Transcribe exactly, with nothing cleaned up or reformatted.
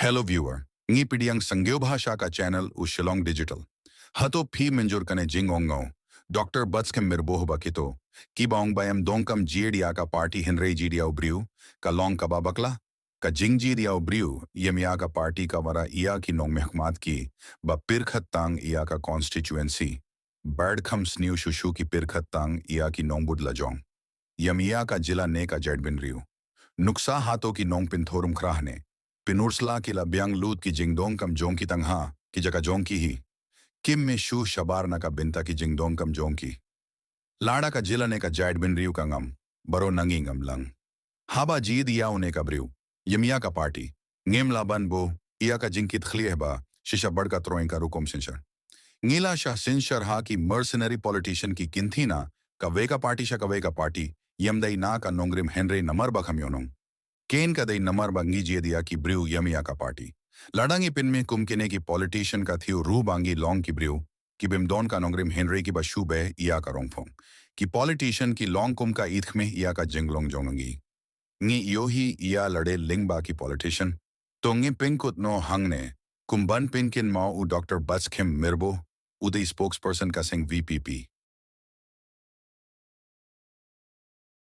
Hello viewer, ngi pdiang sngewbha sha ka channel u Shillong Digital. Hato phi mynjur kane jingong nga u Doctor Batskhem Myrboh ba kito kiba ong ba ym donkam jied ïa ka party hynrei jied ïa u briew, ka long kaba bakla? Ka jingjied ïa u briew ym ïa ka party ka wanrah ïa ki nongmihkhmat kiba pyrkhat tang ïa ka constituency. Bad kham sniew shuh shuh ki pyrkhat tang ïa ki nongbud lajong, ym ïa ka jylla ne ka jaitbynriew. Nuksa hato ki nongpynthor umkhrah ne pynursla ki la biang lut ki jingdonkam jong ki tang ha ki jaka jong ki hi? Kim mih shuh shabar na ka bynta ki jingdonkam jong ki. Lada ka jylla ne ka jaitbynriew ka ngam, baroh na ngi ngam lang. Haba jied ïa une ka briew ym ïa ka party, ngim lah ban buh ïa ka jingkitkhlieh ba shisha bad ka troiñ ka rukom synshar. Ngi la shah synshar ha ki mercenary politician ki kynthih na kawei ka party sha kawei ka party, ym dei na ka nongrim hynrei namar ba kham ïohnong. Kein ka dei namar ba ngi jied ïa ki briew ym ïa ka party. Lada ngi pynmih kum kine ki politician ka thiew ruh ba ngi long ki briew kibym don ka nongrim hynrei kiba shu beh ïa ka rongphong. Ki politician ki long kum ka itkhmih ïa ka jinglong jong ngi. Ngi ïohi ïa lade lyngba ki politician. To ngi pynkut noh hangne kum ban pynkynmaw u Doctor Batskhem Myrboh, u dei spokesperson ka seng VPP.